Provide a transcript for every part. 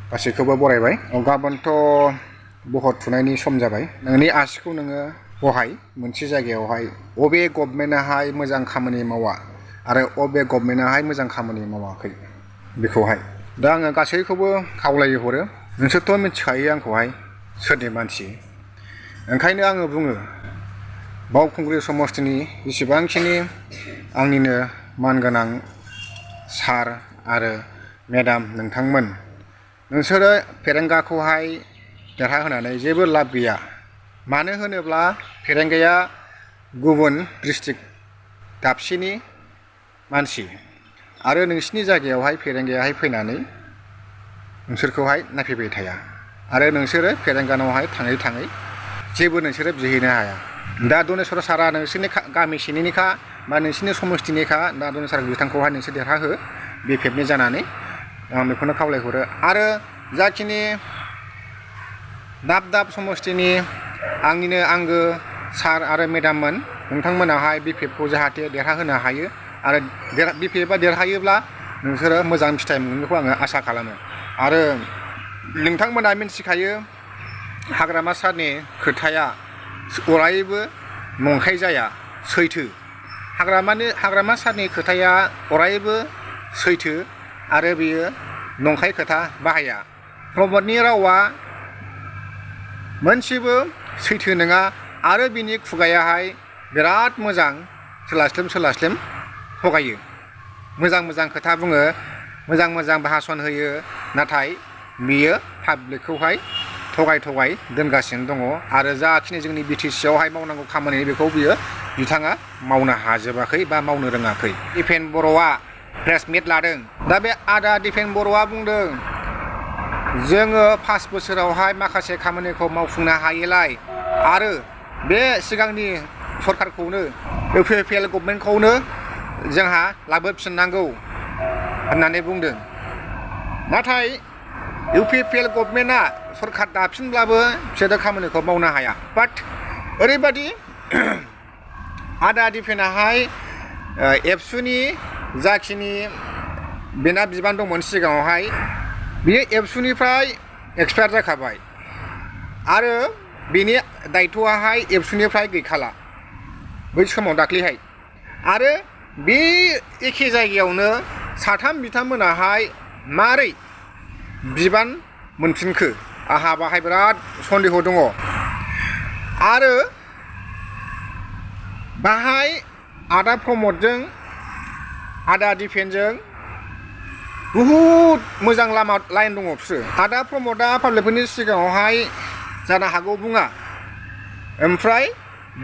गासैखौबो बरायबाय गाबोनथ' बहर थुनायनि सम जाबाय नोंनि आसिखौ नोङो बहाय मोनसे जायगायावहाय अबे गभर्नमेन्टआहाय मोजां खामानि मावा आरो अबे गभर्नमेन्टआहाय मोजां खामानि मावाखै बेखौहाय दा आङो गासैखौबो खावलायो हरो नोंसोरथ' मिथिखायो आंखौहाय सोरनि मानसि ओंखायनो आङो बुङो बावखुंग्रि समस्तिनि जेसेबांखिनि आंनिनो मानगोनां सार आरो मेडाम नोंथांमोन नोंसोरो फेरेंगाखौहाय देरहाहोनानै जेबो लाब गैया मानो होनोब्ला फेरेंगाया गुबुन डिस्ट्रिक्ट दाबसेनि मानसि आरो नोंसिनि जायगायावहाय फेरेंगायाहाय फैनानै नोंसोरखौहाय नायफैबाय थाया आरो नोंसोरो फेरेंगानावहाय थाङै थाङै जेबो नोंसोरो बिहैनो हाया दा दनेस्वर सारा नोंसोरनि गामि सिनिनिखा बा नोंसिनि समस्तिनिखा दा दनेस्वर बिथांखौहाय नोंसोर देरहाहो BPFनि जानानै आं बेखौनो खावलायहरो आरो जाखिनि दाब दाब समस्तिनि आंनिनो आंगो सार आरो मेडाममोन नोंथांमोनाहाय BPFखौ जाहाथे देरहाहोनो हायो आरो BPFआ देरहायोब्ला नोंसोरो मोजां फिथाइ मोनगोनखौ आङो आसा खालामो आरो नोंथांमोना मिन्थिखायो हाग्रामा सारनि खोथाया अरायबो नंखाय जाया सैथो हाग्रामा सारनि खोथाया अरायबो सैथो आरो बेयो नंखाय खोथा बाहाया प्रमदनि रावा मोनसेबो सैथो नङा आरो बिनि खुगायाहाय बिराद मोजां सोलास्लिम थगायो मोजां खोथा बुङो मोजां भाषण होयो नाथाय बियो पाब्लिकखौहाय थगाय दोनगासिनो दङ आरो जाखिनि जोंनि BTCआवहाय मावनांगौ खामानि बेखौ बिथाङा मावनो हाजोबाखै बा मावनो रोङाखै दिपेन बर'आ प्रेस मिट लादों दा बे आदा दिपेन बर'आ बुंदों जोङो 5 बोसोरावहाय माखासे खामानिखौ मावफुंनो हायोलाय आरो बे सिगांनि सरकारखौनो UPPL गभर्नमेन्टखौनो जोंहा लाबोफिननांगौ होननानै बुंदों नाथाय UPPL गभर्नमेन्टआ सरकार दाफिनब्लाबो बिसोरो खामानिखौ मावनो हाया बाट ओरैबादि आदा दिपेनाहाय एबसुनि जाखिनि बेना बिबान दंमोन सिगाङावहाय बियो एबसुनिफ्राय एक्सपायार जाखाबाय आरो बेनि दायथ'आहाय एबसुनिफ्राय गैखाला बै समाव दाख्लैहाय आरो बे एखे जायगायावनो साथाम बिथांमोनाहाय मारै बिबान मोनफिनखो आहा बाहाय बिराद सन्देह दङ आरो बाहाय आदा प्रमदजों आदा दिपेनजों बुहुद मोजां लाइन दङ बिसोरो आदा प्रमदआ पाब्लिकफोरनि सिगाङावहाय जानो हागौ बुङा ओमफ्राय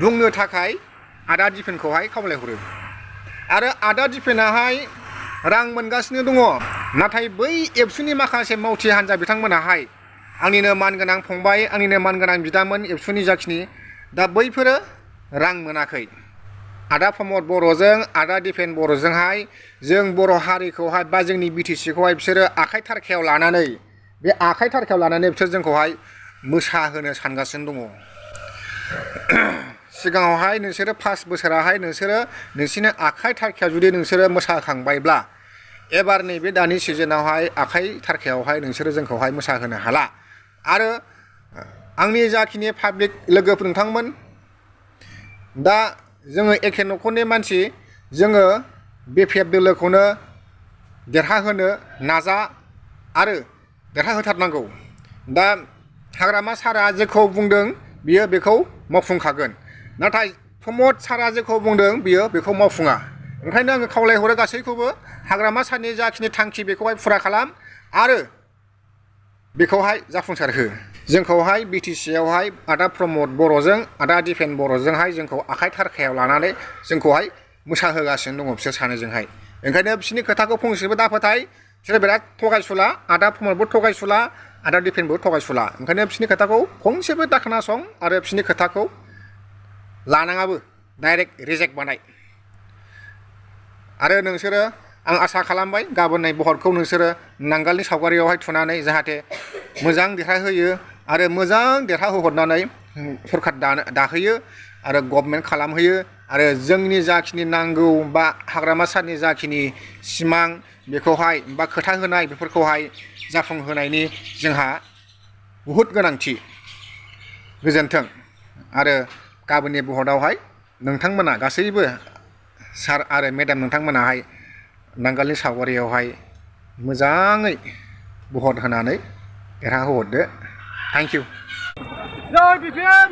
बुंनो थाखाय आदा दिपेनखौहाय खावलायहरो आरो आदा दिपेनाहाय रां मोनगासिनो दङ नाथाय बै एबसुनि माखासे मावथि हान्जा बिथांमोनाहाय आंनिनो मानगोनां फंबाय आंनिनो मानगोनां बिदामोन एबसुनि जाखिनि दा बैफोरो रां मोनाखै आदा प्रमद बर'जों आदा दिपेन बर'जोंहाय जों बर' हारिखौहाय बा जोंनि BTCखौहाय बिसोरो आखाइ थारखायाव लानानै बिसोर जोंखौहाय मोसाहोनो सानगासिनो दङ सिगाङावहाय नोंसोरो 5 बोसोराहाय नोंसोरो नोंसिनि आखाइ थारखायाव जुदि नोंसोरो मोसाखांबायब्ला एबार नैबे दानि सिजोनावहाय आखाइ थारखायावहाय नोंसोरो जोंखौहाय मोसाहोनो हाला आरो आंनि जाखिनि पाब्लिक लोगोफोर नोंथांमोन दा जोङो एखे न'खरनि मानसि जोङो BPF दोलोखौनो देरहाहोनो नाजा आरो देरहाहोथारनांगौ दा हाग्रामा सारा जेखौ बुंदों बियो बेखौ मावफुंखागोन नाथाय प्रमद सारा जेखौ बुंदों बियो बेखौ मावफुङा ओंखायनो आङो खावलायहरो गासैखौबो हाग्रामा सारनि जाखिनि थांखि बेखौहाय फुरा खालाम आरो बेखौहाय जाफुंसारहो जोंखौहाय BTCआवहाय आदा प्रमद बर'जों आदा दिपेन बर'जोंहाय जोंखौ आखाइ थारखायाव लानानै जोंखौहाय मोसाहोगासिनो दङ बिसोर सानैजोंहाय ओंखायनो बिसोरनि खोथाखौ फंसेबो दाफोथाय बिसोरो बिराद थगायसुला आदा प्रमदबो थगायसुला आदा दिपेनबो थगायसुला ओंखायनो बिसोरनि खोथाखौ फंसेबो दाखोनासं आरो बिसोरनि खोथाखौ लानाङाबो डाइरेक्ट रिजेक्ट बानाय आरो नोंसोरो आं आसा खालामबाय गाबोननाय बहरखौ नोंसोरो नांगालनि सावगारियावहाय थुनानै जाहाथे मोजां देरहाहोयो आरो मोजां देरहाहोहरनानै सरकार दाहोयो आरो गभर्नमेन्ट खालामहोयो आरो जोंनि जाखिनि नांगौ बा हाग्रामा सारनि जाखिनि सिमां बेखौहाय बा खोथा होनाय बेफोरखौहाय जाफुंहोनायनि जोंहा बहुद गोनांथि गोजोन्थों आरो गाबोननि भटआवहाय नोंथांमोना गासैबो सार आरो मेडाम नोंथांमोनाहाय नांगोलनि सावगारियावहाय मोजाङै भट होनानै देरहाहोहरदो थेंक इउ जय BPF